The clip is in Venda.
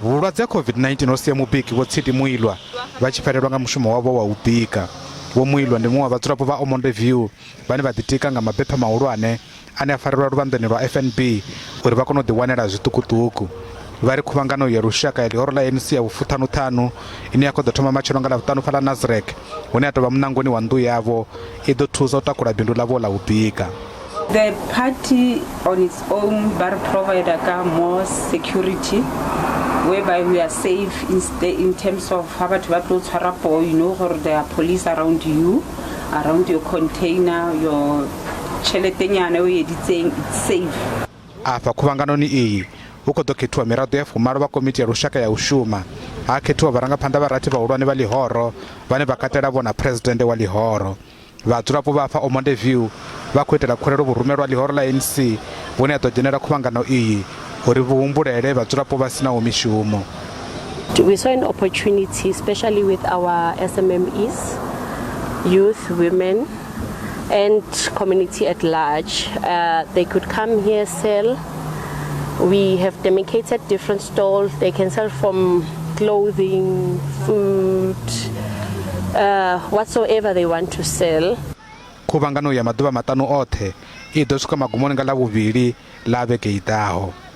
Vhulwadze ha COVID-19 ho sia mubiki Vho Tshidi Muilwa vha tshi fhelelwa nga mushumo wavho wa u bika. Vho Muilwa ndi muṅwe wa vhadzulapo vha Ormonde View vhane vha ḓitika nga mabepha mahulwane ane a farelwa luvhanḓeni lwa FNB uri vha kone u ḓiwanela zwiṱukuṱuku. Vha ri khuvhangano ya lushaka ya ḽihoro ḽa ANC ya vhufuṱhanuṱhanu ine ya khou ḓo thoma matshelo nga Ḽavhuṱanu fhaḽa Nasrec hune ha tou vha muṋangoni wa nnḓu yavho i ḓo thusa u takula bindu ḽavho ḽa u bika. The party on its own ba re provider ka more security whereby we are safe in, in terms of ha batho ba tlo tshwara poo, you know gore there are police around you, around your container, your tšheletenyana o editseng, it's safe. Afha khuvhanganoni iyi hu khou ḓo khethiwa miraḓo ya fumalo vha komiti ya lushaka ya u shuma, ha khethiwa vharangaphanḓa vha rathi vhahulwane vha ḽihoro vhane vha katela vho na phresidennde wa ḽihoro. Vhadzulapo vha afha Ormonde View vha khou itela khuwelelo vhurumelwa ḽihoro ḽa ANC vhune ha ḓo dzhenela khuvhangano iyi uri vhu humbulele vhadzulapo vha sinaho mishumo. We saw an opportunity, especially with our SMMEs, youth, women, and community at large. They could come here, sell. We have demarcated different stalls. They can sell from clothing, food, whatsoever they want to sell. Khuvhangano ya maḓuvha maṱanu oṱhe i ḓo swika magumoni nga Ḽavhuvhili ḽa vhege i ḓaho.